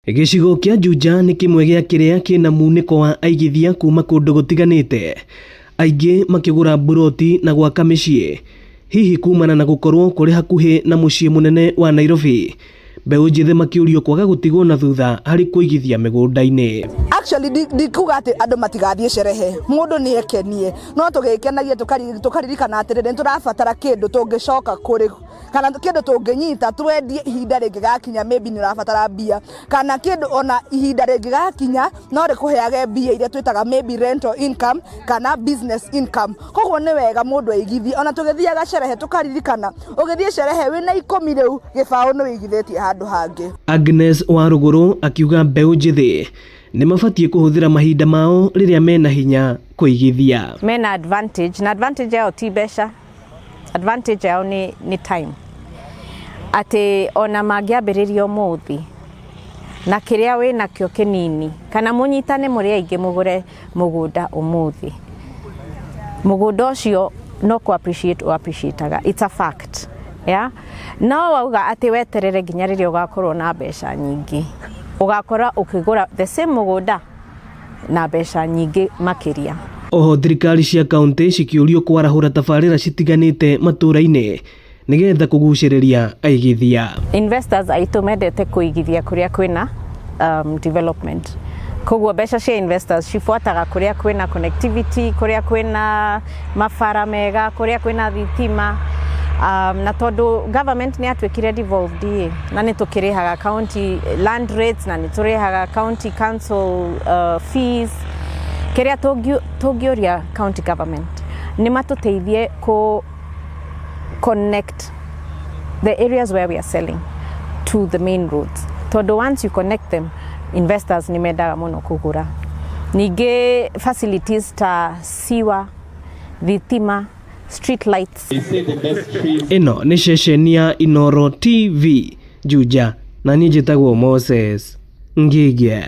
Gĩcigo kĩa Juja nĩ kĩmwe gĩa kĩrĩa kĩna munĩko wa aigithia kuma kũndũ gũtiganĩte, aingĩ makĩgũra mburoti na gwaka mĩciĩ, hihi kumana na gũkorwo kũrĩ hakuhĩ na mũciĩ mũnene wa Nairobi. Mbeũ njĩthĩ makĩũrio kwaga gũtigwo na thutha harĩ kũigithia mĩgũnda-inĩ. Actually, ndikuga atĩ andũ matigathiĩ cerehe, mũndũ nĩ ekenie, no tũgĩkenagie tũkaririkana atĩrĩrĩ, nĩ tũrabatara kĩndũ tũngĩcoka kũrĩ kana kĩndũ tũngĩnyita twendie ihinda rĩngĩgakinya, maybe nĩ ũrabatara mbia, kana kĩndũ ona ihinda rĩngĩgakinya no rĩkũheage mbia iria twĩtaga maybe rental income kana business income. Koguo nĩ wega mũndũ aigithie. Ona tũgĩthiaga cerehe tũkaririkana, ũgĩthiĩ cerehe wĩna 10 rĩu gĩbaũ nĩ wĩigithĩtie handũ hangĩ. Agnes Warũgũrũ akiuga mbeũ njĩthĩ nĩ mabatiĩ kũhũthĩra mahinda mao rĩrĩa mena hinya kũigithia. Mena advantage, na advantage yao ti mbeca, advantage yao nĩ time, atĩ ona mangĩambĩrĩria ũmũthĩ na kĩrĩa wĩ nakĩo kĩnini, kana mũnyitane mũrĩ aingĩ mũgũre mũgũnda ũmũthĩ, mũgũnda ũcio no kũ appreciate ũ appreciateaga. It's a fact, yeah? No wauga atĩ weterere nginya rĩrĩa ũgakorwo na mbeca nyingĩ, ũgakora ũkĩgũra the same mũgũnda na mbeca nyingĩ makĩria. Oho thirikari cia kaunti cikĩũrio kwarahũra tabarĩra citiganĩte matũra-inĩ nĩgetha kũgucĩrĩria aigithia. Investors aitũ mendete kũigithia kũrĩa kwĩna development, koguo mbeca cia investors cibuataga kũrĩa kwĩna connectivity, kũrĩa kwĩna mabara mega, kũrĩa kwĩna thitima. Na tondũ government nĩ yatuĩkire devolved ĩ, na nĩ tũkĩrĩhaga county land rates na nĩ tũrĩhaga county council fees, kĩrĩa tũngĩũria county government nĩ matũteithie kũ connect the areas where we are selling to the main roads, tondũ once you connect them, investors nĩ mendaga mũno kũgũra. Ningĩ facilities ta sewer, thitima, street lights. Ĩno nĩ ceceni ya Inoro TV Juja, na niĩ njĩtagwo Moses Ngige.